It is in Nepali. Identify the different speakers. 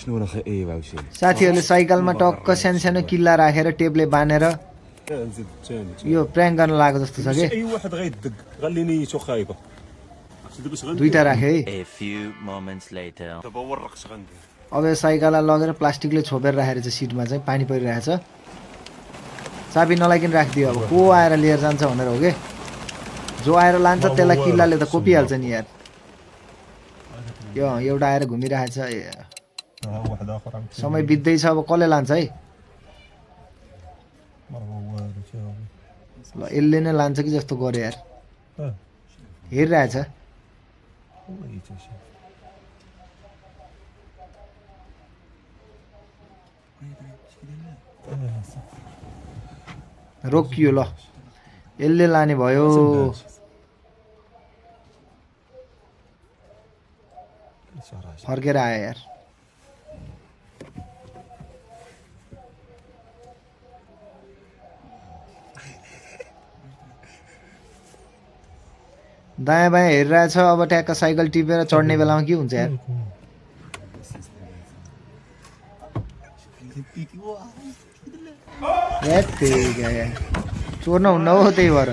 Speaker 1: شنو انا ايه باوشي
Speaker 2: साथीहरूले साइकलमा टक्क सानो किल्ला राखेर टेपले बानेर
Speaker 1: نزيد الثاني
Speaker 2: यो प्र्याङ्क गर्न लागेको जस्तो छ कि
Speaker 1: اي واحد غيدق خليني شو خايبه دابا غندير
Speaker 2: दुईटा राखे है
Speaker 3: A few moments later.
Speaker 1: دابا ورق اش غندير
Speaker 2: अब यो साइकललाई लगेर प्लास्टिकले छोपेर राखेर चाहिँ सिटमा चाहिँ पानी परिरहेछ चाबी नलागिकन राखिदियो अब को आएर लिएर जान्छ भनेर हो कि जो आएर लान्छ त्यसलाई किल्लाले त कोपिहाल्छ नि यार यो एउटा आएर घुमिरहेछ
Speaker 1: واحد اخر عم
Speaker 2: समय बित्दैछ अब कसले लान्छ है ल यसले नै लान्छ कि जस्तो गऱ्यो यार हेरिरहेछ रोकियो ल यसले लाने भयो फर्केर आयो यार दायाँ बायाँ हेरिरहेछ अब ट्याक्क साइकल टिपेर चढ्ने बेलामा के हुन्छ यार चोर्न हुन्न हो त्यही भएर